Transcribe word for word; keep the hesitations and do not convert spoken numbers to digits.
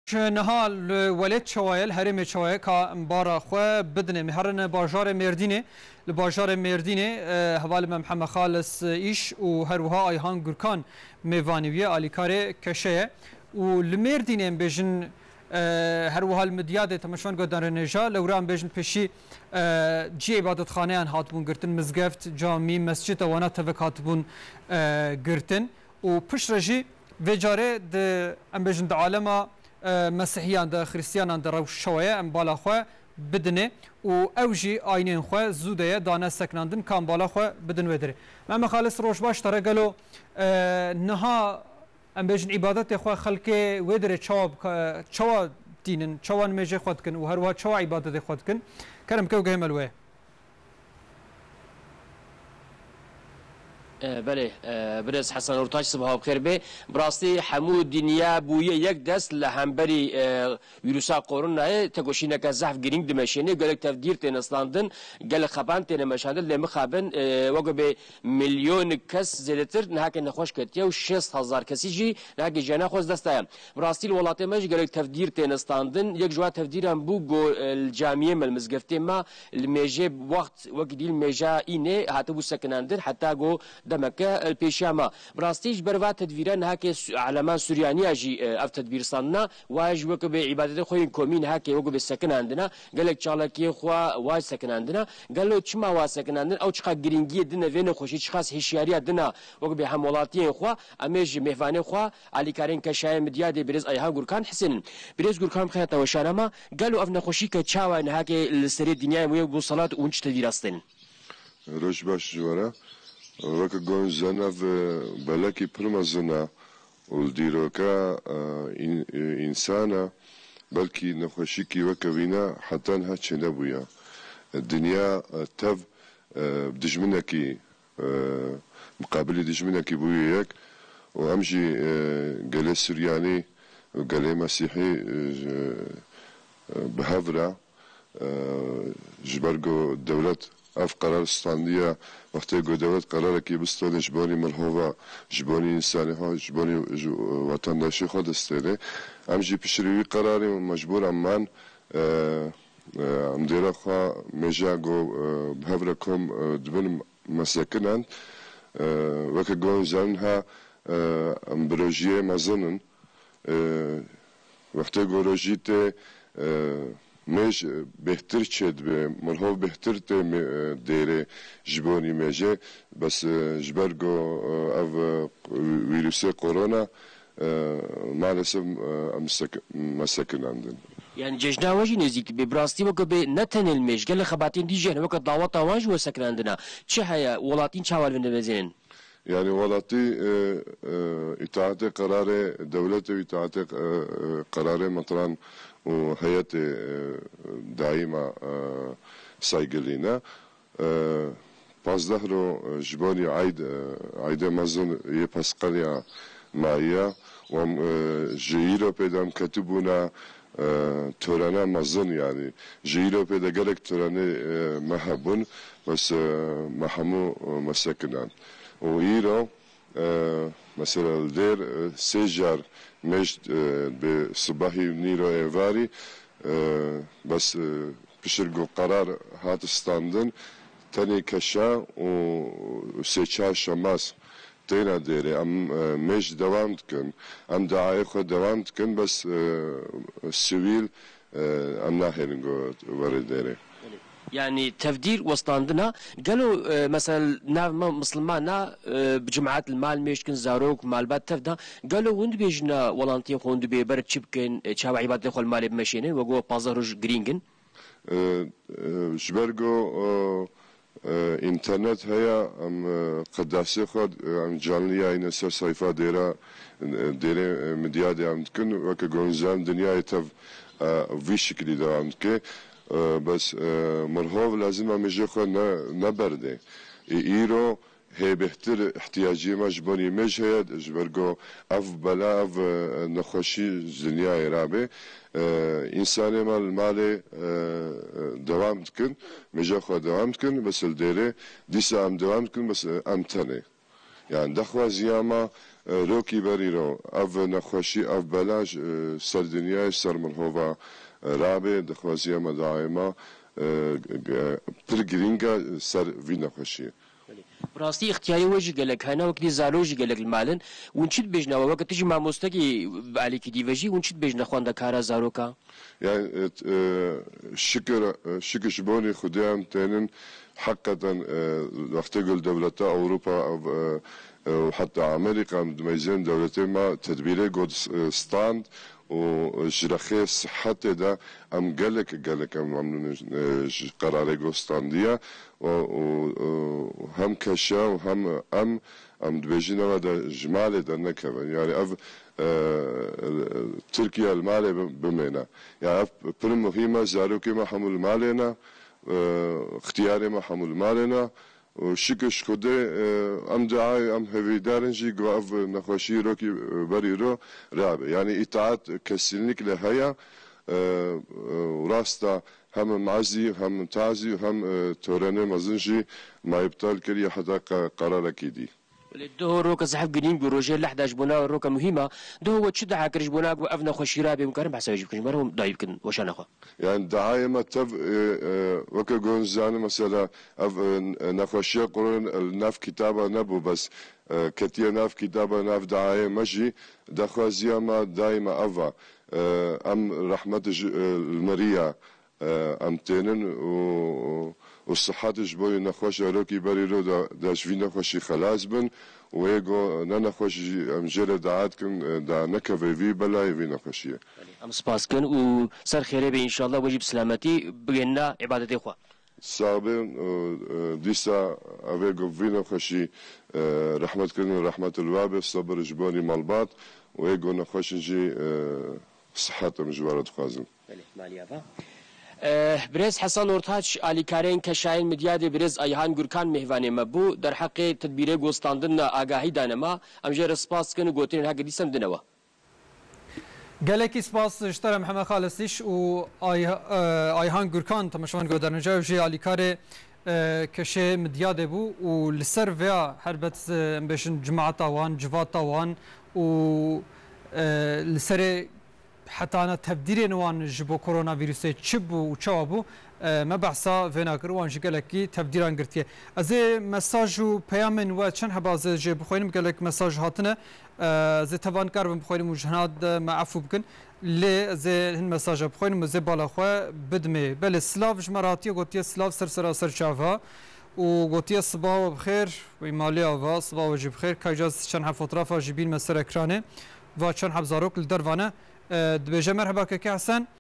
Ji niha li welêt çawa ye, li herêmê çawa ye, ka em bara xwe bidinê. Em herin bajarê Mêrdînê. Li bajarê Mêrdînê, e, hevalê me Mihemed Xalis Îş û her wiha Ayhan Gurkan mêvanî wî ye, alîkarê Keşe ye. Û li Mêrdînê em bêjin, e, her wiha li Midyadê, temaşevan guhdarên hêja, lewra em bêjin pêşî, e, cihê îbadetxaneyan hatibûn girtin, mizgeft, camî, mescid, ewana tevek hatibûn, e, girtin. Û piştre jî vê carê di, em bêjin, di alema, e, Mesîhiyan de, Xristiyanan de rewş çawa ye, em bala xwe bidinê û ew jî aynên xwe zû de ye, dane sekinandin, ka em bala xwe bidin wê derê. Mehmet Xalis, roj baş, tere gelo, e, niha em bêjin îbadetê xwe xelkê wê derê çawa bika-, çawa tînin, çawa nimêjê xwe dikin û her wiha çawa îbadetê xwe dikin? Kerem ke û guhê me li wê ye. E, belê, e, birêz Hesen Ortaç, sibaha bi xêr bê. Bi rastî hemû dinya bûye yek dest li hemberî, e, vîrusa koronayê tekoşîneke zehf girîng dimeşêne. Gelek tevdîr têne standin, gelek xeban têne meşandin. Lê mixabin, e, weke bê milyonek kes zêdetir nihake nexweş ketiye û şêst hezar kesî jî nihake jiyana xwe ji dest daye. Bi rastî li welatê me jî gelek tevdîr têne standin. Yek ji wan tevdîran bû ku, e, li camiyê me, li mizgeftê me, li mêjê wext wekî dî li mêja înê hatibû sekinandin, heta ku demeke, e, li pêşiya me. Bi rastî ji ber va tedbîre nihakê Su-, Eleman Suryaniya jî, e, ev tedbîr standina, wa jî wekî bê îbadetê xwe yên komî nihakê wekî bê sekinandina, gelek çalakiyê xwe wa jî sekinandina. Gelo çima wa sekinandin? Ew çiqas girîngiyê dine vê nexweşî, çiqas hişyariya dina wekî bê hemwelatiyên xwe? Em ê ji mêvanê xwe, alîkarên Keşayê Midyadê, birêz Ayhan Gurkan Hisênin. Birêz Gurkan, bi xêr hata weşana me. Gelo ev nexweşî ke çawa nihakê li serê dinyayê wê bû selat û hûn çi tedbîra stênin? Roj baş ji we re. Weke gon zan ev, e, belekî pir mezin e û li dîroka, e, în-, e, însan e, belkî nexweşîkî weke vîna heta niha çênebûye. Dinya, e, tev, e, dijminekî, e, miqabilî dijminekî bûye yek û em jî, e, gelê Suryanî û gelê Mesîhî, e, ji, e, bi hev re, e, ji ber ku dewlet ev qerar standiye, wextê ku dewlet qerarekî bistone ji bonî mirhova, ji bonî însanê xwe, ji bonî ji, e, wetendaşê xwe distêne. Em jî piştî wî qerarê mecbûr em man, e, e, em dêra xwe mêja ku, e, bi hev re kom, e, dibin me sekinand. E, weke gon zanin ha, e, em bi rojiyê mezin in. E, wextê ku rojî tê, e, mêj bêhtir çêdibe, mirov bêhtir tê mê-, e, dêrê ji bonî mêjê. Bes, e, ji ber ku, e, ev, e, vîrusê korona, e, maalesef, e, em sek-, me sekinandin. Yani cejna we jî nêzîk dibe. Bi rastî weke bê ne tenê li mêj, gelek xebatên dî jî hene, weke daweta wan jî we sekinandina. Çi heye, welatîn çawa li vê dimezênin? Yani welatî, e, e, îtaatê qerarê dewletê û îtaatê, e, e, qerarê mitran û heyetê, e, daîma, e, saygilî ne. E, pazdeh ro, e, ji bonî eyd, e, eydê mezin yê Pasqaliya mayiya û em, e, ji îro pê de em ketibûna, e, törene mezin, yani ji îro pê de gelek törenê, e, me hebûn, bes, e, me hemû, e, me sekinan. Û îro, e, mesela li dêr, e, sê car mêj, e, bi sibahî û nîro êvarî, e, bes, e, pişir ku qerar hat standin, tenê Keşa û sê çar Şemas têne dêrê. Em, e, mêj dewam dikin. Em diayê xwe dewam dikin, bes, e, sivîl, e, em nahêlin ku were dêrê. Yani tevdîr westandina. Gelo, e, mesela nav me misilmana, e, bi cemaat li mal mêj dikin, zarok, malbat tev de. Gelo hûn dibêjin, e, welatiyê xwe hûn dibê ber çi bikin, e, çawa îbadetê xwe li malê bimeşênin, wek got pazdeh roj girîng in? E, e, ji ber ku, e, e, înternet heye, em, e, qedasê xwe, e, em canlî yayîne ser sayfa dêra, e, dêrê, e, Midyadê em dikin, weke gonzan dinyayê tev, e, vî şiklî dewam dike. E, bes, e, mirhov lazim e mêjê xwe ne, neberdê. Ê, îro hê bêhtir ihtiyaciyê me ji bonî mêj heye, ji ber ku ev bela, ev, e, nexweşî ji dinyayê rabe. E, însanê me li malê, e, e, dewam dikin, mêja xwe dewam dikin, bes li dêrê dîsa em dewam dikin, bes, e, em tenê. Yani daxwaziya me, E, rokî berî ro, ev nexweşî, ev bela ji, e, ser dinyayê, ser mirhova, e, rabe, dixwaziya me daîma, e, g-, pir girîng e ser vî nexweşiyê. Bi rastî îxtiyarê we jî gelek hene, wekî dî zarok jî gelek li mal in. Hûn çi dibêjin ewa? Weke tu jî mamostekî bi alîkî dî ve jî, hûn çi dibêjine xwendekara zaroka? Yani, e, t-, e, şikir, e, şikir ji bonî Xwedê em tênin heqeten, e, wextê ku li dewleta Ewropa, e, e, û heta Amerîka em dimeyzên dewletê me tedbîrê ku, e, stand û ji rexê sihetê de em gelek, gelek em memnûn in, e, ji qerarê ku standiye û, û, û hem keşa û hem em, em dibêjin ewe de ji malê dernekevin. Yani ev, e, Tirkiye li malê bi-, bimêne. Yani ev pir muhîm e, zarokê me hemû li malê ne, e, xtiyarê me hemû li malê ne. Û şikir ji Xwedê, e, em diayê, em hêvîdar in jî ku ev nexweşî rokî, e, berî ro rabe. Yani îtaat kesinlikle heye, e, e, û rast e hem em ezî, hem tazî, hem, e, törenê mezin jî me îptal kiriye heta qe-, qerarekî dî. Belê, duho roka zehf girîng û rojê lehda ji bona roka muhîm e. Duho we çi dua kir ji bona ku ev nexweşî rabe û karin behsa wê jî bikin? Ji me re hûn dayî bikin weşana xwe. Yani daayê me tev, e, e, weke ku hûn zanin mesela ev, e, nexweşiya korona li nav kitaba nebû bes, e, ketiye nav kitaba, nav daayê me jî daxwaziya me daîma ev e. E, em rehmet ji, e, li meriya, e, em tênin û, û sihet ji bo yê nexweş erokî berî ro da, da ji vî nexweşî xelas bin û ê ku ne nexweş jî em jê re daet kin, e, da nekeve vî belayê vî nexweşiyê. Em spas kin û ser xêrê be înşallah we jî bi silametî bigihîne îbadetê xwe. Sax bin, e, e, dîsa ev ê ku vî nexweşî, e, rehmet kirin û rehmet li we be, sebir ji bonî malbat û ê ku nexweş in jî, e, sihet em ji we re dixwazin. Belê, malî ava. Eh, birêz Hesan Ortaç, alîkarên keşayên Midyadê birêz Ayhan Gurkan mêvanê me bû. Derheqê tedbîrê gostandin de agahî dane me. Em jê re spas dikin û gotinên heke dîsan bidine we. Gelekî spas ji te re Mihemed Xalis Dîş û Ay-, eh, Ayhan Gurkan temaşevan guhdarên hêja, ew jî alîkarê, eh, keşê Midyadê bû û li ser vêya helbet, eh, em bêjin cemaeta wan, civata wan û, eh, li serê hetana tevdîrên wan ji bo koronavîrusê çi bû û çawa bû, e, me behsa vê nakir, wan jî gelekî tevdîran girtiye. Ez ê mesaj û peyamên we çend heba ez ê jê bixwînim, gelek mesaj hatine. E, ez ê teva nikarbim bixwînim û ji hina de me efû bikin. Lê ez ê hin mesaja bixwînim û ez ê bala xwe bidimê. Belê, silav ji me re hatiye gotiye, silav ser sera ser çava. Û gotiye, siba we bi xêr, wî malê ava, siba we jî bi xêr. Ka îcar çend heb fotoğrafa jî bînime ser ekranê. Va çend heb zarok li derva ne. E, dibêje, merheba keke Hesen.